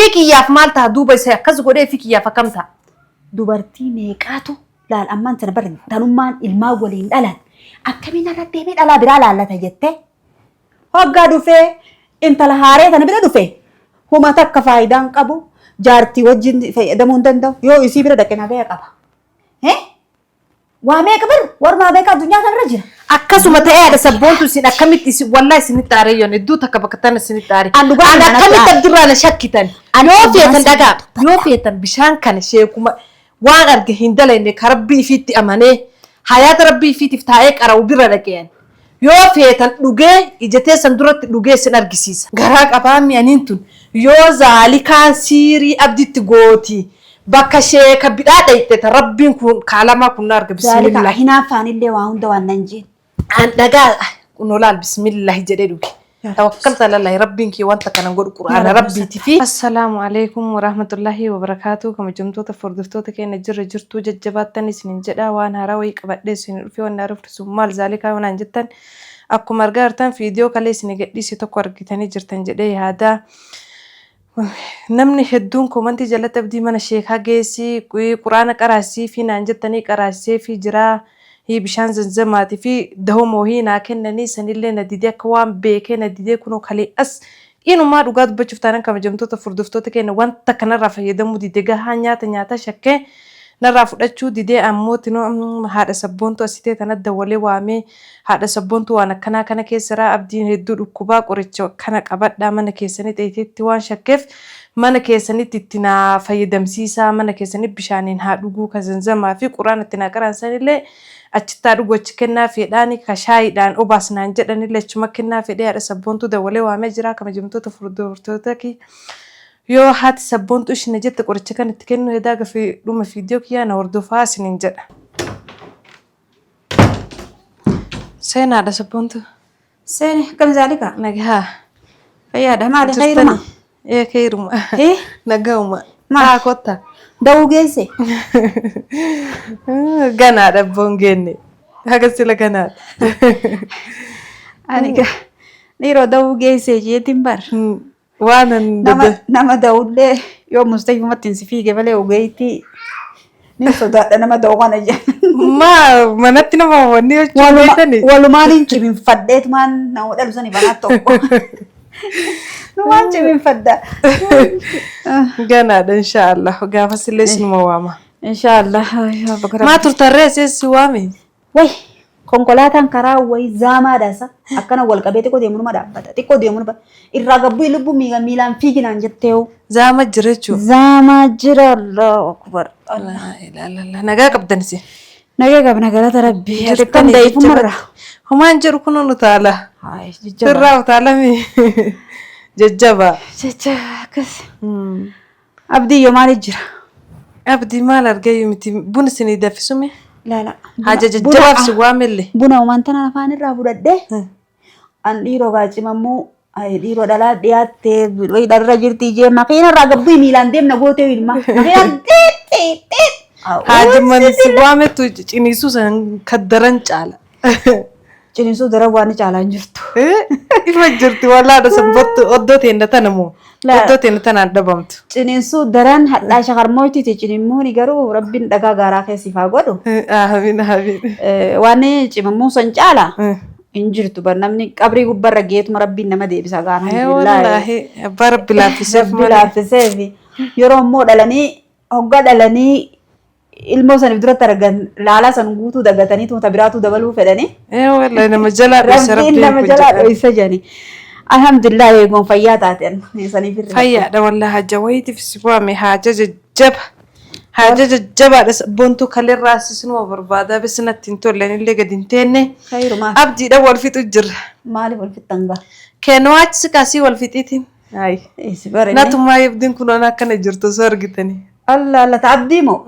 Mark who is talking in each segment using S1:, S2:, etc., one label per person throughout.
S1: Fi kiyyaaf maal ta'a duuba isa akkas godhee fi kiyyaaf akkam ta'a?
S2: Dubartii meeqaatu laal ammaan sana bara tanummaan ilmaan waliin dhalan akkamiin irra deemee dhalaa biraa laallata jettee hoggaa dhufee intala haaree tana bira dhufe huma takka faayidaan qabu jaartii wajjin fayyadamuu hin danda'u yoo isii bira dhaqe nagaya qaba. Eh? Waa meeqa bar warumaa meeqa addunyaa kanarra jira.
S1: Akkasuma ta'ee haadha sabboontu isin akkamitti isin wallahi isinitti aaree yoon hedduu takka bakka tana isinitti aare.
S2: An dhugaa
S1: An
S2: kanatti
S1: akkamitti
S2: aare.
S1: abdirraa na shakkitan.
S2: An
S1: Yoo
S2: dhugaa
S1: feetan
S2: sin
S1: dhagaa
S2: dubbadha.
S1: yoo feetan bishaan kana sheekuma waan arge hin dalayne ka rabbii ifiitti amanee hayaata rabbii ifiitiif taa'ee qara'u bira dhaqeen. Yoo feetan dhugee ija teessan duratti dhugee isin argisiisa. Garaa qabaammi aniin tun yoo zaalikaan siirii abditti gooti bakka sheeka bidhaa dhayxe ta rabbiin kun kaalamaa kun na arga
S2: Zaalika
S1: bismillah.
S2: hinaaffaanillee waa hunda waan nan jeen.
S1: An dhagaa kunoo laal bismillahi jedhee dhuge.
S2: Yaa Rabbi.
S1: Tawakkalta alallahi rabbiin kee wanta kana godhu
S2: Yaa
S1: qur'aana
S2: Rabbi
S1: rabbiiti fi.
S3: Assalaamu Aleeykum Warahmatullaahi Wabarakaatuh Kabajamtoota fi hordoftoota keenya jirra jirtuu jajjabaattan isinin jedha waan haaraa wayii qabadhee isin dhufe wanni haarofni sun maal zaalikaa yoo naan jettan akkuma argaa jirtan fiidiyoo kalee isin gadhiise tokko argitanii jirtan jedhee yaada namni hedduun koomantii jalatti abdii mana sheekaa geessi quraana qaraasisiifi naan jettanii qaraasiseefii jiraa hii bishaan zanzamaati fi dahoma wahii naa kennanii sanillee na didee akka waan beekee na didee kunoo kalee as inumaa dhugaa dubbachuuf taanaan kabajamtoota furduftoota keenya wanta kanarraa fayyadamuu dide gahaa nyaata nyaata shakkee narraa fudhachuu didee ammoo tinoo haadha sabboontuu asitee tana dawwalee waamee haadha sabboontuu waan akkanaa kana keessa abdiin hedduu dhukkubaa qoricha kana qabadhaa mana keessanii xeeteetti waan shakkeef mana keessanitti itti naa fayyadamsiisaa mana keessanitti bishaaniin haa dhuguu ka zanzamaa fi quraan itti naa qaraan sanillee achitti haa dhugu achi kennaa fedhaani ka shaayiidhaan obaas naan jedhanillee achuma kennaa fedhee haadha sabboontuu dawwalee waamee jira kabajamtoota furdurtoota ki yoo haati sabboontuu ishina jette qoricha kan itti kennu hedaa gafi dhuma fiidiyoo kiyyaa na hordofaa isiniin jedha. Seenaadha sabboontuu.
S2: Seeni akkam zaalika?
S3: Nagaa.
S2: Fayyaadha maali khayruma?
S3: Ee khayruma.
S2: Ee
S3: Nagauma.
S2: Maal?
S3: Haa kotta.
S2: Da'uu geesse?
S3: Ganaadha abboon geenne. Haga sila ganaadha.
S2: Ani dhiiroo da'uu geesse jeetiin bar.
S3: Waanan
S2: Nama
S3: dada.
S2: nama da'ullee yoo mustayfumatti hin si fiige malee ogeettii ni sodaadha nama da'u kana jedhan.
S3: Maa manatti nama wanni jechuun
S2: Waluma
S3: beektani.
S2: walumaan hin ciminfadheetumaan nama dhalu sani banaa tokko. Numaan ciminfadha.
S3: Ganaadha inshaallah. Gaafas illee sinuma waama.
S2: Inshaallah.
S3: Maa turtarree seessi waame?
S2: Way konkolaataan karaa wayi zaamaadha isa akkana wal qabee xiqqoo deemu numa dhaabbata xiqqoo deemu numa irraa gabbuu lubbuu miila miilaan fiiginaan jettee hoo.
S3: Zaama jira jechuudha.
S2: Zaamaa jira Allahu akbar.
S3: Laa ilaaha illallah. Nagaa qabdan isin.
S2: Nagaa qabna galata rabbii. Ati akkam
S3: Jirtanii
S2: da'iifummarra.
S3: jajjaba. Homaan jedhu kunoo nu taala.
S2: Haay jajjaba.
S3: Sirraa utaalame. Jajjaba.
S2: Jajjaba akkas. Abdii yoo maali jira?
S3: Abdii maal argayyuu miti buna isinii danfisume
S2: Laala.
S3: haja jajjabaaf si waamelle.
S2: Buna waan tana afaan irraa fudhadhee an dhiiroo gaa cimamuu dhiiroo dhalaa dhiyaattee wayi dharra jirti jee makiina irraa gabbii miilaan deemna gootee ilma. Makiina xiit xiit xiit.
S3: Haja man si waametu ciniisuu san kaddaran caala.
S2: Ciniinsuu daran waan caalaa hin jirtu.
S3: Ifa jirti wallaadha sabbattu oddoo teenna tana moo oddoo teenna tanaan dhabamtu.
S2: Ciniinsuu daran hadhaa shakarmooytiiti ciniinmuuni garuu rabbiin dhagaa gaaraa keessiif haa godhu.
S3: Amiin amiin.
S2: Waan cimamuu san caala hin jirtu bar namni qabrii gubbarra geetuma rabbiin nama deebisa gaa alhamdulillah.
S3: Wallaahi abbaa rabbi laaffiseef
S2: Rabbi
S3: malee.
S2: laaffiseef yeroo immoo dhalanii hoggaa dhalanii ilmoo saniif duratti argan laalaa san guutuu dagatanii tuuta biraatuu dabaluu fedhanii.
S3: Ee wallahi nama jalaa dhoysa
S2: Rabbiin
S3: rabbiin
S2: nama
S3: kun
S2: jalaa
S3: jedhan.
S2: dhoysa jedhani. Alhamdulillah eegoon fayyaa taateen saniif irra.
S3: Fayyaadha wallahi haja wayiitiif si waame haja jajjaba. Haja jajjabaadha sabboontuu kalerraa sisinuma barbaadaa bes natti hin tolle anillee gadi hin teenne.
S2: Khayrumaa.
S3: Abdiidha wal fixu jirra.
S2: Maaliif wal fixxan gaa?
S3: Keenoo achi siqaasii wal fixiitiin. Ayi.
S2: Si barenne.
S3: Natumaa yabdiin kun waan akkana jirtu osoo argitanii.
S2: Allah Allah ta abdii moo?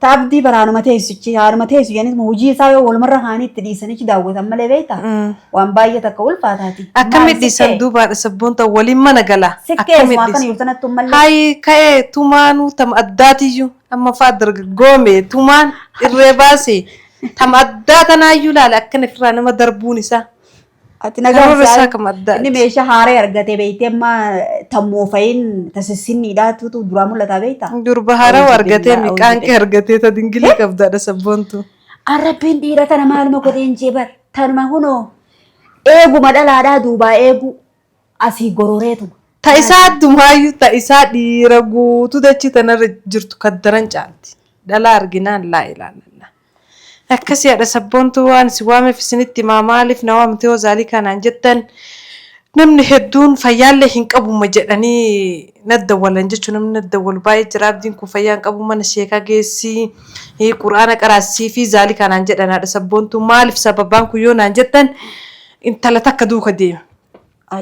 S2: Ta abdii baraanuma teessichi haanuma teessu jedhanii hojii isaa yoo walumarra kaanii itti dhiisanichi daawwatan malee beektaa? Waan baay'ee takka ulfaataati.
S3: Akkamitti dhiisan duubaadha sabboonta waliin mana gala.
S2: Sikkee
S3: Akkamitti
S2: akkana
S3: dhiisan?
S2: jirtanattu mallee.
S3: Hayi ka'ee tumaanuu tama addaatiyyuu amma fa'a dargaggoome tumaan irree baase tama addaa tanaayyuu laala akkana ofirraa nama darbuun isaa.
S2: Ati nagaa
S3: Karoora isaa
S2: isaa
S3: kam addaati.
S2: Inni meeshaa haaraa argate beektee amma tammoofa'iin tasissinniidhaatu duraa mul'ata beektaa?
S3: Durba haarawaa argatee
S2: Auzubillah,
S3: miqaanqee argatee ta dingilii qabdaadha sabboontu.
S2: Arrabbiin dhiira tana maaluma godheen jee bar tanuma hunoo eeguma dhalaadhaa duubaa eegu asii gororeetuma.
S3: Ta isaa addumaayyuu ta isaa dhiira guutuu dachii tanarra jirtu kan daran caalti. Dhalaa arginaan laa ilaalalla. Akkasii haadha sabboontuu waan si waameef isinitti himaa maaliif na waamte hoo zaalii kanaan jettan namni hedduun fayyaallee hin qabuma jedhanii naddawwalan jechuun namni naddawwalu baay'ee jira abdiin kun fayyaa hin qabu mana sheekaa geessii quraana qaraasii fi zaalii kanaan jedhan haadha sabboontuu maaliif sababaan kun yoo naan jettan intala takka duuka deema.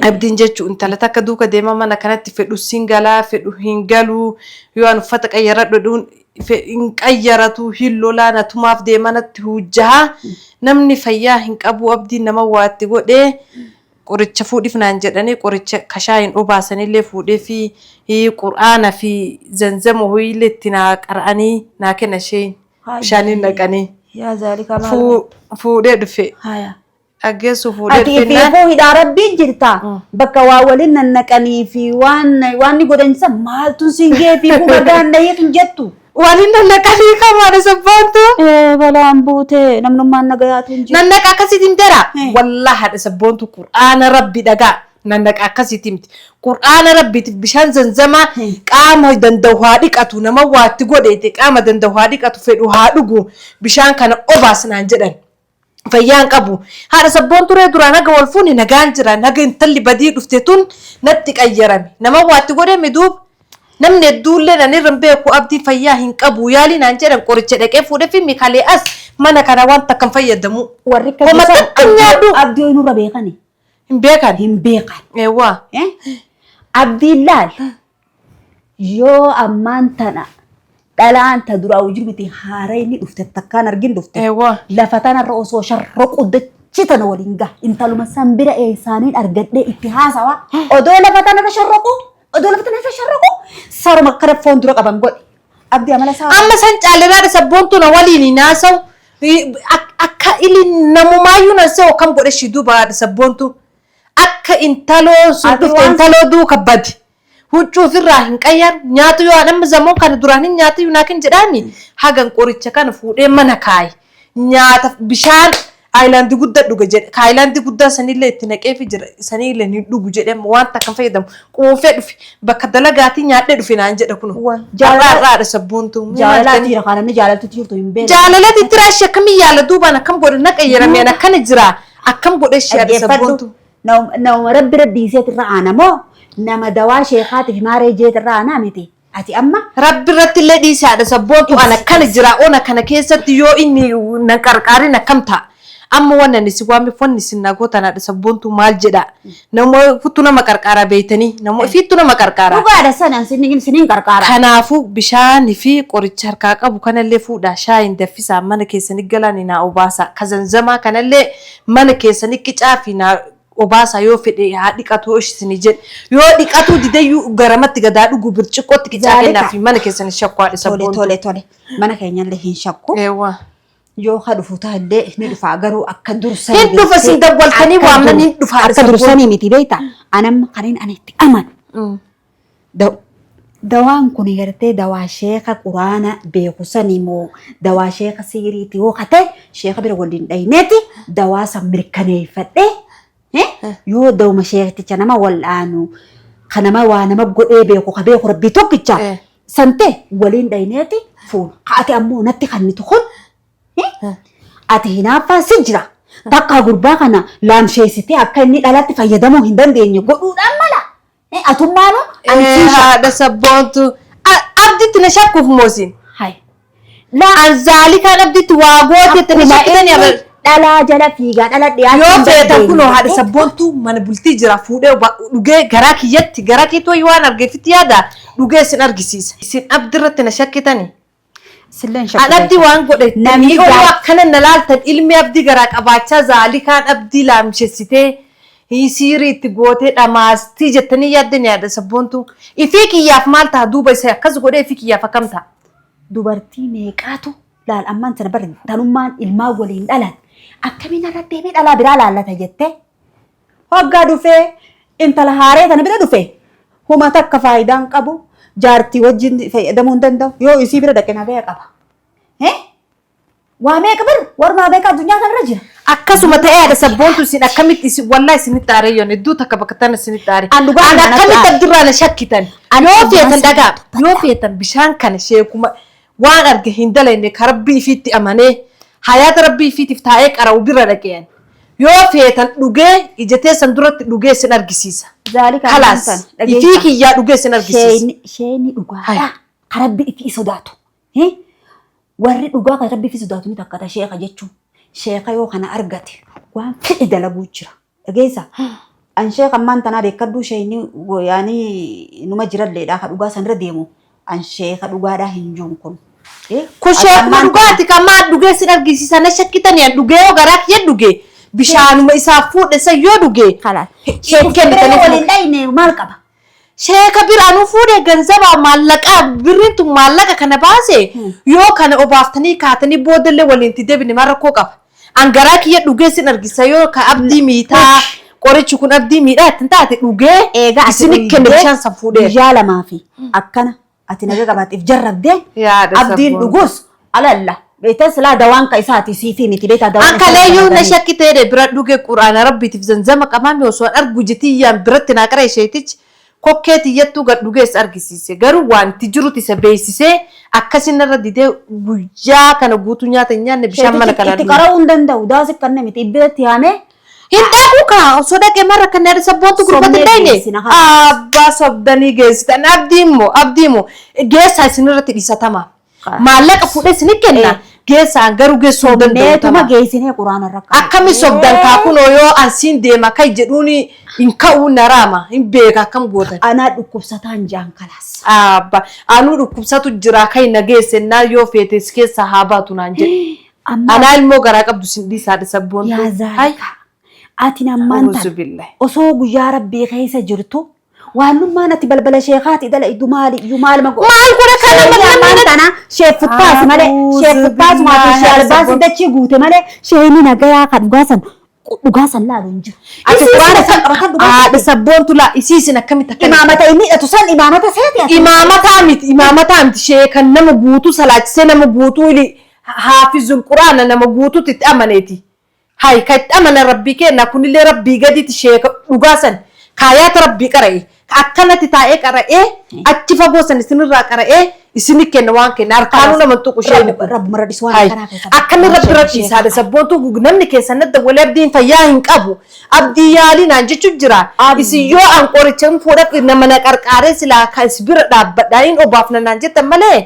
S3: Abdiin jechuun intala takka duuka deema mana kanatti fedhu sin galaa fedhu hin galuu yoo an uffata qayyaradhu jedhuun hin qayyaratu hin lolaa na tumaaf deema natti huujjaha namni fayyaa hin qabu abdiin nama waatti godhee qoricha fuudhiif naan jedhanii qoricha kashaayin obaasanillee fuudhee fi qur'aana fi zanzama hoyiillee itti naa qara'anii naa kenna isheen bishaaniin naqanii
S2: Yaa zaalika maal?
S3: Fuudhee dhufe.
S2: Haya.
S3: Dhaggeessu fuudhee
S2: Ati
S3: dhufennaan.
S2: ifiifuu hidhaa rabbiin jirta. Bakka waa waliin nannaqanii fi waan waan ni godhan san maaltu siin ga'ee fiifuu nagaan dhayeetu hin jettu.
S3: Waliin nannaqanii kamaadha sabboontu.
S2: Ee balaan buutee namnummaan nagayaatu hin jiru.
S3: Nannaqa akkasiitiin dera.
S2: Eh.
S3: Wallaahi haadha sabboontu qur'aana rabbi dhagaa. Nannaqa akkasiitiin miti. Qur'aana rabbiitiif bishaan zanzamaa qaama danda'u haa dhiqatu nama waatti godheete qaama danda'u haa dhiqatu fedhu haa dhugu bishaan kana obaas naan jedhan. Fayyaa hin qabu. Haadha sabboon turee duraan haga wal fuune nagaan jira. Haga intalli badii dhufte tun natti qayyarame. Nama waatti godhame duub namni hedduullee nan irra hin beeku abdii fayyaa hin qabu yaalii naan jedhan qoricha dhaqee fuudhee fi mikalee as mana kana waan takka hin fayyadamu.
S2: Warri akka
S3: Homa
S2: gosa
S3: takka hin nyaadhu.
S2: Abdii nurra beekani.
S3: Hin beekan.
S2: Hin beekan.
S3: Eewwaa.
S2: Eh? Abdiin laal yoo ammaan tana dhalaan ta duraa jiru miti haara inni dhufte takkaan argin dhufte.
S3: Eewwaa.
S2: Lafa tanarra osoo sharroqu dachi tana waliin gaha. Intaluma san bira eessaaniin argadhee itti haasawa. Odoo lafa tanarra sharroqu odoo lafa tanarra sharroqu saruma akkana foon dura qaban godhe. Abdii amala isaa.
S3: Amma san caaliraadha sabboontu na waliin hin haasa'u. Akka ili namumaayyuu nan se'u akkam godhe shi duuba haadha sabboontu. Akka intaloo sun
S2: Ati
S3: dhufte
S2: waan-
S3: intaloo duuka badi. Huccuu ofirraa hin qayyaru. Nyaatu yoo an amma zamoon kana duraan hin nyaatu yunaakin jedhaani hagan qoricha kana fuudhee mana kaaye. Nyaata bishaan Aayilaandii guddaa dhuga jedhe. Ka aayilaandii guddaa sanillee itti naqeefi jira. Sanillee hin dhugu jedhe amma waan takka hin fayyadamu. Quufee dhufe. Bakka dalagaatii nyaadhee dhufe naan jedha kuno.
S2: Jaalala-
S3: Har'aa har'aadha sabboontuu. Mee maal
S2: Jaalalaa
S3: jettanii?
S2: jira kan namni jaalaltutti jirtu hin beeku.
S3: Jaalalatti itti raashii akkamii yaala duubaan akkam godhe na qayyarame an akkana jira. Akkam godhe ishee haadha
S2: Dhaggeeffadhu.
S3: sabboontuu.
S2: Nama rabbi rabbiiseet irra aana moo nama dawaa sheekaatiif maaree jeet irra aanaa miti. Ati amma
S3: Rabbi irratti illee dhiisi haadha sabboontu an akkana jira ona kana keessatti yoo inni na qarqaarin akkam ta'a. Amma wanni ani isin waameef wanni isin na gootan haadha sabboontu maal jedha. Nama ofittu nama qarqaara beeytanii nama ofiittu nama qarqaara.
S2: Dhugaadha sana sinin qarqaara.
S3: Kanaafuu bishaanii fi qoricha harkaa qabu kanallee fuudhaa shaayiin daffisaa mana keessanii galaanii naa obaasaa ka zanzamaa kanallee mana keessanii qicaa fi naa obaasaa yoo fedhe haa dhiqatu yoo isinii jedhe yoo dhiqatuu dideyyuu garamatti gadaa dhugu birciqqootti qicaa
S2: Zaalika.
S3: kennaa fi mana keessanii shakkuu haadha
S2: Tole
S3: sabboontu.
S2: tole tole mana keenyallee hin shakku.
S3: Eewwa.
S2: Yoo ka dhufu ta'ellee ni dhufa garuu akka dursanii.
S3: Hin dhufa isin dawwaltanii
S2: akka
S3: waamnan
S2: dur-
S3: hin dhufa haadha
S2: Akka
S3: sabboontu.
S2: dursanii miti beektaa. Anamma kanin ani itti amanu. Dawaan kun gartee dawaa sheeka quraana beeku sanii moo dawaa sheeka siiriiti yoo ka ta'e sheeka bira waliin dhayneeti dawaa san mirkaneeffadhee yoo dawuma sheekticha nama wal'aanu ka nama waa nama godhee beeku ka beeku rabbii tokkicha san ta'e waliin dhayneeti fuuna. Ka ati ammoo natti kannitu kun ati hinaaffaan si jira. Takkaa gurbaa kana laamsheessitee akka inni dhalatti fayyadamuu hin dandeenye godhuudhaan mala. Atummaanoo ani siin shakka.
S3: Haadha sabboontu abditti na shakkuuf moosin.
S2: Hay.
S3: An zaalikaan abditti waa gootetti na
S2: Akkuma
S3: shakkitanii
S2: inni
S3: abar.
S2: dhalaa jala fiigaa dhala dhiyaachuu
S3: Yoo
S2: hin
S3: feetan
S2: dandeenye.
S3: kunoo haadha sabboontuu mana bultii jira fuudhee dhugee garaa kiyyatti garaa kiyyatti wayii waan argeefitti yaada dhugee isin argisiisa. Isin abdirratti na shakkitanii.
S2: Silleen
S3: An abdii waan godhe
S2: Namni
S3: yoo akkana na laaltan ilmi abdii garaa qabaachaa zaalikaan abdii laamshessitee siirii itti gootee dhamaastii jettanii yaaddani yaada sabboontuu. Ifii kiyyaaf maal ta'a duuba isa akkas godhee ifii kiyyaaf akkam ta'a?
S2: Dubartii meeqaatu laal ammaan sana barri tanummaan ilmaan waliin dhalan akkamiin irra deemee dhalaa biraa laallata jettee. Hoggaa dhufee intala haaree tana bira dhufe huma takka faayidaa hin qabu. Jaartii wajjin fayyadamuu hin danda'u. Yoo isii bira dhaqe nagaya qaba. Eh? Waa meeqa bar warmaa meeqa addunyaa kanarra jira.
S1: Akkasuma ta'ee haadha sabboontu isin akkamitti isin wallaa isinitti aaree yoon hedduu takka bakka tana isinitti aare.
S2: An dhugaa
S1: An
S2: kana natti
S1: akkamitti
S2: aare.
S1: abdirraa na shakkitan.
S2: An
S1: Yoo
S2: dhugaa
S1: feetan
S2: sin
S1: dhagaa
S2: dubbadha.
S1: yoo feetan bishaan kana sheekuma waan arge hin dalayne ka rabbii ifiitti amanee hayaata rabbii ifiitiif taa'ee qara'u bira dhaqeen. Yoo feetan dhugee ija teessan duratti dhugee isin argisiisa.
S2: Zaalika
S1: Kalaas
S2: ammaan tana
S1: ifii
S2: dhageessa.
S1: kiyyaa dhugee isin argisiisa.
S2: Sheeyni sheeyni dhugaadha. Ka rabbi ifii sodaatu. Eh? Warri dhugaa kan rabbi ifii sodaatu ni takkata sheeka jechuun. Sheeka yoo kana argate waan fedhe dalaguu jira. Dhageessa? An sheeka ammaan tanaa beekadhuu sheeyni yaanii numa jiralleedha ka dhugaa sanirra deemu. An sheeka dhugaadhaa hin jiru kun. Eh?
S1: Kun
S2: Ati
S1: sheekuma
S2: ammaan tana
S1: dhugaati kan maal dhugee sin argisiisa na shakkitanii an dhugee yoo garaa kiyya dhuge bishaanuma isaa fuudhe san yoo dhuge
S2: kalaas.
S1: hin
S2: Sheekuma bira yoo
S1: kennitaniif
S2: waliin dhayne maal qaba?
S1: Sheeka biraa nu fuudhe ganzabaa maallaqaa birriin tun maallaqa kana baase yoo kana obaaftanii kaatanii boodallee waliin itti deebine maal rakkoo qaba. An garaa kiyya dhugee sin argisa yoo ka abdii miitaa qorichi kun abdii miidhaa ittiin taate dhugee
S2: Eega ati
S1: isini kenne
S2: dhuydee
S1: bishaan san fuudhee.
S2: guyyaa lamaa fi akkana ati naga qabaateef jarrabdee
S1: Yaada
S2: abdiin
S1: sabboon.
S2: dhugus alalla beektaa silaa dawaan ka isaati siifii miti beektaa dawaan
S1: An
S2: isaa
S1: kaleeyyuu na
S2: dalaganii.
S1: shakkiteedhe bira dhuge quraana rabbiitiif zanzama qabaame osoo an argu jetiyyaan biratti naa qara isheetichi kokkee tiyyattuu gad dhugees argisiise garuu wanti jirutu isa beeksisee akkasin narra didee guyyaa kana guutuu nyaata hin nyaanne bishaan mana
S2: Sheetichi
S1: kanaa
S2: itti
S1: dhuge.
S2: qara'uu hin danda'u daasi kan miti ibiddatti yaamee
S1: Hin dhaqu kaa osoo dhaqee marra kan yaada sabboontu gurbatti
S2: Sobnee
S1: hin dhayne.
S2: geessina haa.
S1: Abbaa sobdanii geessitan abdii immoo abdii immoo geessaa isinirratti dhiisatama. Maallaqa fuudhee isin kenna geessaan garuu geessuu hin danda'u.
S2: Sobneetuma geessinee quraana irra kaa'e.
S1: Akkami sobdan kaa kunoo yoo ansiin deema kai jedhuun hin ka'uu naraama hin beeka akkam gootan.
S2: Anaa dhukkubsataan jaan kalaas.
S1: Abba anuu dhukkubsatu jira kai na geesse naa yoo feete si keessaa haa baatu naan jedhe.
S2: Amma
S1: Anaa ilmoo garaa qabdu sin dhiisaa haadha sabboontu.
S2: yaa zaalika ati ammaan tana
S1: Auzubillahi.
S2: osoo guyyaa rabbii keessa jirtu waanummaan ati balbala sheekaati dhala iddu maali iyyuu maal mago.
S1: Maal godha kana
S2: Sheekni ammaan tana sheeffuttaas malee sheeffuttaas maatii ishee albaasii dachii guute malee sheeni nagayaa kan dhugaasan dhugaasan laalu hin jiru. Ati quraana san qabatan
S1: Haadha
S2: dhugaasan.
S1: sabboontu laa isiisin akkamitti akka
S2: Imaamata inni hidhatu san imaamata seeti ati.
S1: Imaamataa miti imaamataa miti sheekan nama guutuu salaachisee nama guutuu ili haafizul quraana nama guutuutti itti amaneeti. Hay ka itti amanan rabbii kenna kunillee rabbii gaditti sheeka dhugaasan kaayaata rabbii qara'e ka akkanatti taa'ee qara'ee achi fagoo san isinirraa qara'ee isini kenna waan kenna harkaanuu nama tuqu sheeni kun.
S2: Rabbuma radhis waan
S1: Hay
S2: akkanaa keessa.
S1: akkami rabbi rabbi isaadha sabboontu namni keessan nadda wali abdiin fayyaa hin qabu abdii yaalii naan jechu jira isin yoo an qoricha hin fuudhaf nama na qarqaaree silaa ka is bira dhaabbadhaa hin obaafna naan jettan malee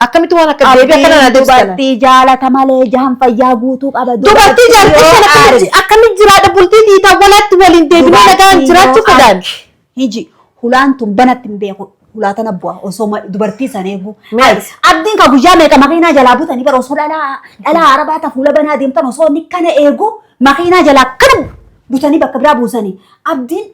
S1: akkamitti waan akka deebii akkana naa
S2: Abdiin
S1: deebistan.
S2: dubartii jaalata malee jahan fayyaa guutuu qaba.
S1: Dubartii jaallatee
S2: yoo
S1: sana
S2: aare-
S1: akkamitti jiraadha bultii dhiitaa walaatti waliin deebinee nagaan
S2: Dubartii
S1: jiraachuu
S2: yoo
S1: fedhan.
S2: aare- Hiji hulaan tun banatti hin beeku. Hulaa tana bu'a osoo dubartii san eegu.
S1: Mees.
S2: Abdiin ka guyyaa meeqa makiinaa jalaa butanii bara osoo dhalaa dhalaa arabaa ta fuula banaa deemtan osoo inni kana eegu makiinaa jalaa akkana butanii bakka biraa buusanii. Abdiin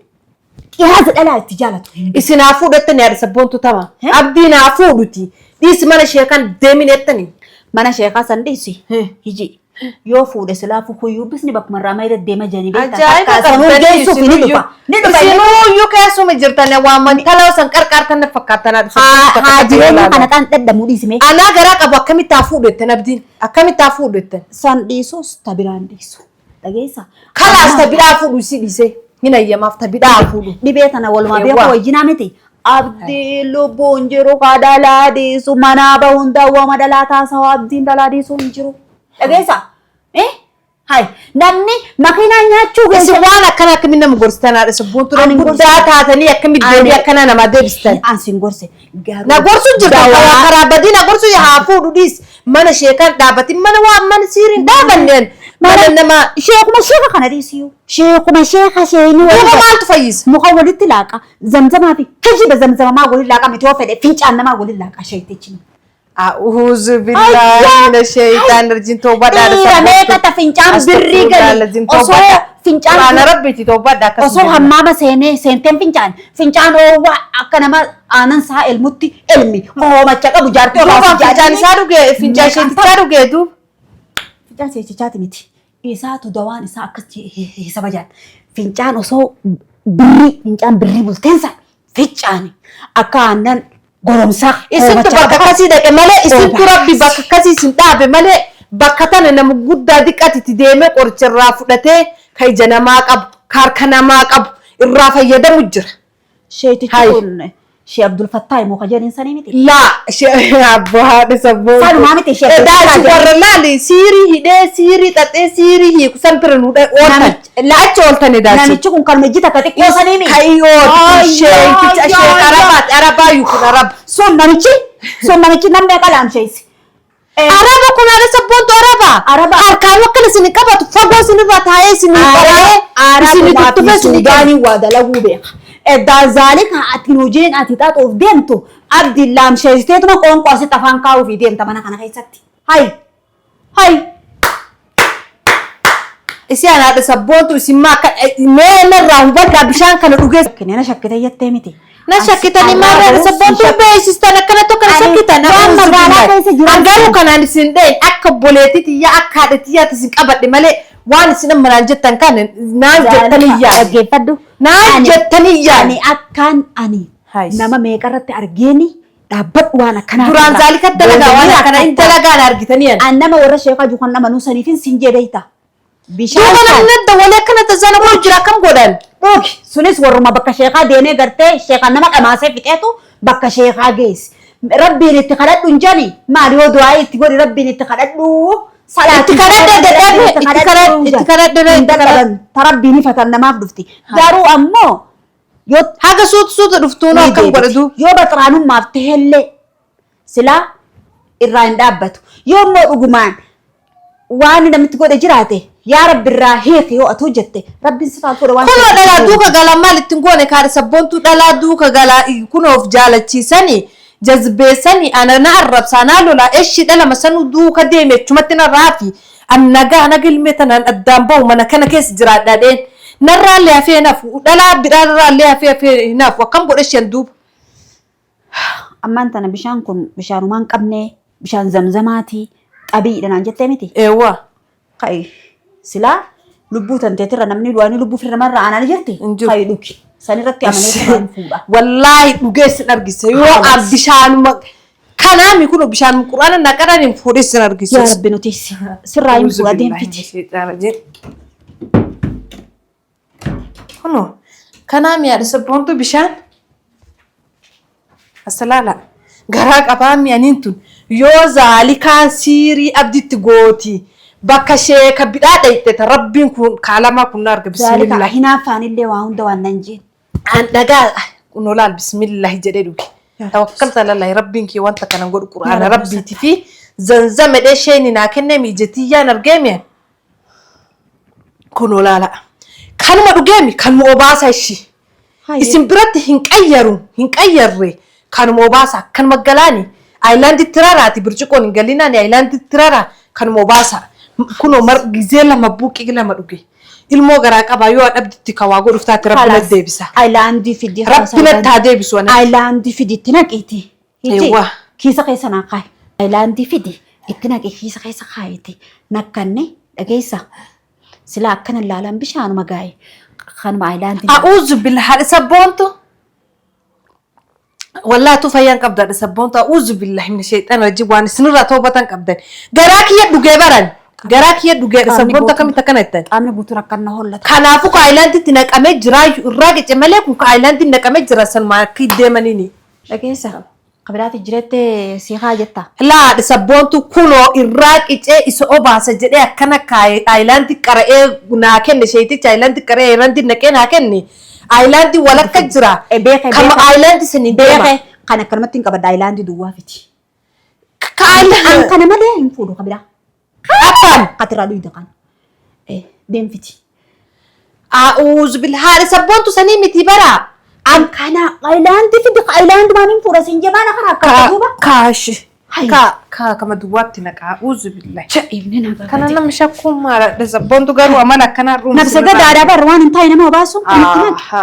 S2: qiyaaza dhalaa itti jaalatu.
S1: Isin haa fuudhattani haadha sabboontu tama. Abdiin haa fuudhuti. Dhiisi mana ishee kan deemin jettani.
S2: Mana sheekaa san dhiisi. Hiji yoo fuudhe silaafu kuyyuu bisni bakkuma irraa mayra deema jedhanii beektaa.
S1: Ajaa'iba
S2: Takka sanuu
S1: qabdanii
S2: geessuuf ni dhufa. Ni dhufa inni.
S1: Isinuyyuu keessuma jirtan waan mantala san qarqaartan na fakkaatan haadha
S2: Haa
S1: sabboontu
S2: haa
S1: takka
S2: jireenya kana
S1: ilaalan.
S2: kan dhadhamu dhiisime.
S1: Anaa garaa qabu akkamitti haa fuudhu jettan abdiin? Akkamitti haa fuudhu jettan?
S2: San dhiisus ta biraan dhiisu. Dhageessa.
S1: Kalaas ta bidhaa fuudhu si dhiisee. Hin ayyamaaf ta bidhaa haa fuudhu.
S2: Dhibee tana walumaa
S1: Eewwa.
S2: beeku wajjinaa miti. Abdii lubbuun jiru ka dhalaa dhiisu manaa bahuun dawwama dhalaa taasawaa abdiin dhalaa dhiisu hin jiru. Dhageessa. Eh? Hai namni makiinaa nyaachuu
S1: Isin
S2: geesse.
S1: waan akkana akkamiin nama gorsitan haadha sabboontu
S2: Ani hin
S1: guddaa
S2: gorsine.
S1: taatanii akkamitti
S2: Ani-
S1: deebii akkanaa namaa deebistan.
S2: An sin gorse. Garuu
S1: Na gorsu jirta
S2: dawaa-
S1: karaa badii na gorsu haa fuudhu dhiis mana sheekan dhaabatin mana waan mana siiriin dhaabanneen mana nama
S2: Sheekuma sheeka kana dhiisiyu. Sheekuma sheeka sheeni
S1: duuba
S2: waliin
S1: maaltu fayyisa?
S2: muka walitti laaqa zamzamaa fi kijiba zamzamamaa waliin laaqa miti yoo fedhe fincaan namaa waliin laaqa sheetichi.
S1: A'uuzu billaahi mina shaytaan rajiim toobadhaa
S2: Dhiira meeqa ta fincaan birrii gali osoo fincaan
S1: Quraana rabbiiti toobadhaa akkas
S2: osoo hammaama seenee seenteen fincaan fincaan oowwaa akka nama aanan isaa elmutti elmi hoomacha qabu jaartii
S1: Duuba
S2: obaaf
S1: fincaan isaa dhugee fincaan sheetichaa dhugee duuba.
S2: Fincaan sheetichaati miti. Isaatu dawaan isaa akkas hisaba jaan. Fincaan osoo birrii fincaan birrii bulteensa ficcaani akka aannan goromsaa
S1: Isintu
S2: hoomachaa
S1: bakka akkasii dhaqe malee isintu
S2: Ooba.
S1: Rabbi bakka akkasii isin dhaabe malee bakka tana nama guddaa diqqati itti deemee qoricha irraa fudhatee ka ija namaa qabu ka harka namaa qabu irraa fayyadamu jira.
S2: Sheetichi
S1: Hayi.
S2: kun Shee Abdul Fattaahi moo ka jedhaniin sanii miti?
S1: Laa abbo haadha sabboo.
S2: Sanumaa miti ishee
S1: Edaa
S2: Abdul
S1: isin
S2: Fattaahi.
S1: warra laali siirii hidhee siirii xaxee siirii hiiku san bira nu ooltan. Achi ooltan edaa isin.
S2: Namichi kun kan hojii takka xiqqoo sanii miti.
S1: Kayyooti sheeticha
S2: Ayyaa,
S1: sheek
S2: ayyaa.
S1: arabaati arabaa yukun araba.
S2: Sun namichi namni qalaamsheessi.
S1: Araba kun haadha sabboontu araba.
S2: Araba.
S1: Harkaan akkana isin qabatu fagoo isin irraa taa'ee isin qoraa'ee isin tuttufe isin
S2: Suudaanii waa dalaguu beeka. Eddaan zaalika ati hojiin ati xaxuuf deemtu abdiin laamsheessiteetuma qoonqoo asitti afaan kaa'uufii deemta mana kana keessatti. Hay! Hay!
S1: Isi ana haadha sabboontu isin maa akka mee narraa hubadhaa bishaan kana dhugee.
S2: Kenneena shakkite jettee miti.
S1: Na shakkitanii maarraa sabboontu beeksistan akkana tokko na
S2: Ani
S1: shakkitan.
S2: waan magaalaa keessa jiran
S1: An garuu kanaan isin dheen akka obboleettii tiyyaa akka haadha tiyyaatti isin qabadhe malee waan isin amma naan jettan kan naan jettanii yaadu.
S2: Dhaggeeffadhu.
S1: Naan jettanii yaadu.
S2: Ani akkaan ani
S1: Haayis.
S2: nama meeqarratti argeeni dhaabbadhu waan akkanaa.
S1: Duraan
S2: irraa.
S1: zaalika dalagaa waan akkana hin dalagaan argitanii ani.
S2: An nama warra sheekaa jiru kan amanuu saniifin sin jee beekta. Bishaan
S1: Duuba
S2: san
S1: namni adda walii akkana tasaana godhu jira akkam godhan.
S2: Dhugi sunis warruma bakka sheekaa deemee gartee sheekaan nama dhamaasee fixeetu bakka sheekaa geessi. Rabbiin itti kadhadhu hin jani maali yoo du'aa itti godhi rabbiin itti kadhadhu.
S1: Itti kadhadhe dadhabne, itti kadhadhe, itti kadhadhe,
S2: Hin
S1: itti kadhadhe.
S2: dadhaban ta rabbiin ifatan namaaf dhufti. Garuu ammoo yoo
S1: Haga suutu suutu dhuftuun
S2: ni
S1: akkam
S2: deebiti.
S1: godhatu.
S2: Yoo baxraanummaaf tahellee silaa irraa hin dhaabbatu. Yoo immoo dhugumaan waan namitti godhe jiraate yaa rabbi irraa hiiki yoo atu jette rabbiin sifaaf godhe waan
S1: Kunoo dhalaa duuka galaa maal ittiin goone kaadha sabboontuu dhalaa duuka galaa kunoof jaalachiisanii jazbeessanii ana na arrabsaa naa lolaa eshii dhala sanuu duuka deeme achumatti na raafi an nagaa naga ilmee tanaan addaan bahu mana kana keessa jiraadha dheen narraallee hafee nafu dhalaa biraarraallee hafee hafee nafu akkam godhe isheen duuba.
S2: Ammaan tana bishaan kun bishaanumaan hin qabne bishaan zamzamaati xabiidha naan jettee miti.
S1: Eewwa.
S2: Ka'i silaa lubbuu tanteetirra namni du'anii lubbuu firra namarra aanaa jirti.
S1: Hin jiru.
S2: Ka'i dhugi. Sanirratti amanee waan fuudha.
S1: Wallaahi dhugeessin argise yoo
S2: Haalas.
S1: an bishaanuma kanaami kun bishaan quraana naqaran hin fuudhissin
S2: Yaa
S1: argisiisa.
S2: Rabbi nuti sirraa hin fuudha deemfiti.
S3: Kunoo kanaa mi'aadha sabboontu bishaan. Asalaala
S1: Garaa qabaa mi'aniin tun yoo zaalikaan siirii abditti gooti bakka sheeka bidhaa dhayxeta rabbiin kun kaalamaa kun na arga
S2: Zaalika
S1: bismillah.
S2: hinaaffaanillee waa hunda waan nan jeen.
S1: An dhagaa kunoo laal bismillah jedhee dhuge. Tawakkalta alallahi rabbiin kee wanta kana godhu quraana rabbiitii fi zanzame dhee sheeni naa kennee miijetiyyaan argee mi'an. Kunoo laala. Kanuma dhugeemi kanuma obaasa ishii. Isin biratti hin qayyaru hin qayyarre kanuma obaasa akkanuma galaani aayilaanditti raraati birciqoon hin galinaani aayilaanditti raraa kanuma obaasa kunoo mar gizee lama buuqii lama dhuge ilmoo garaa qabaa yoo dhabditti kawaa godhuuf taate rabbi na deebisa.
S2: Ayilaandii fidi.
S1: Rabbi natti haa deebisu ana.
S2: Ayilaandii fidi itti naqiiti.
S1: Eewwa.
S2: Kiisa keessa naa kaayi. Ayilaandii fidi itti naqi kiisa keessa kaayiti. Nakkanne dhageessa. Silaa akkana laalaan bishaanuma gaayi. Kanuma ayilaandii.
S1: A'uuzu billahi sabboontu. Wallaahi tu fayyaan qabdaadha sabboontu a'uuzu billahi min shayxaan rajii waan isinirraa toobatan qabdan. Garaa kiyya dhugee baran. Garaa kiyya dhugeedha sabboontu akkamitti akkana jettan.
S2: Qaamni guutuun akkana hollata.
S1: Kanaafuu ka aayilaanditti naqamee jiraayu irraa qice malee kun ka aayilaanditti naqamee jira sanumaan akka deemaniini.
S2: Dhageessa. Kabiraati jirettee si haa jetta.
S1: Laa sabboontu kunoo irraa qicee isa obaasa jedhee akkana kaayee aayilaandii qara'ee naa kenne sheeticha aayilaandii qara'ee aayilaandii naqee naa kenne aayilaandii walakka jira.
S2: Beeke
S1: Kama aayilaandii sanii deema.
S2: Beeke kan akkanumatti hin qabadha aayilaandii duwwaa fiti.
S1: Ka aayilaandii
S2: An kana malee hin fuudhu kabiraa.
S1: akkam.
S2: Katirraa dhuyda kan. Deemfiti.
S1: A'uuzu billahi sabboontu sanii miti bara.
S2: An kana aayilaandii fidi aayilaandii maan hin fuudha siin jabaan akka akka duuba.
S1: Kaashi.
S2: Hayya.
S1: Ka ka kama duwwaatti naqa a'uuzu billahi.
S2: Ibni nagaa.
S3: Kana nama shakkuun maala sabboontu garuu amala akkanaa ruumsi.
S2: Nabsa gadaadhaa barra waan hin taane nama obaasu. Kanatti naqi.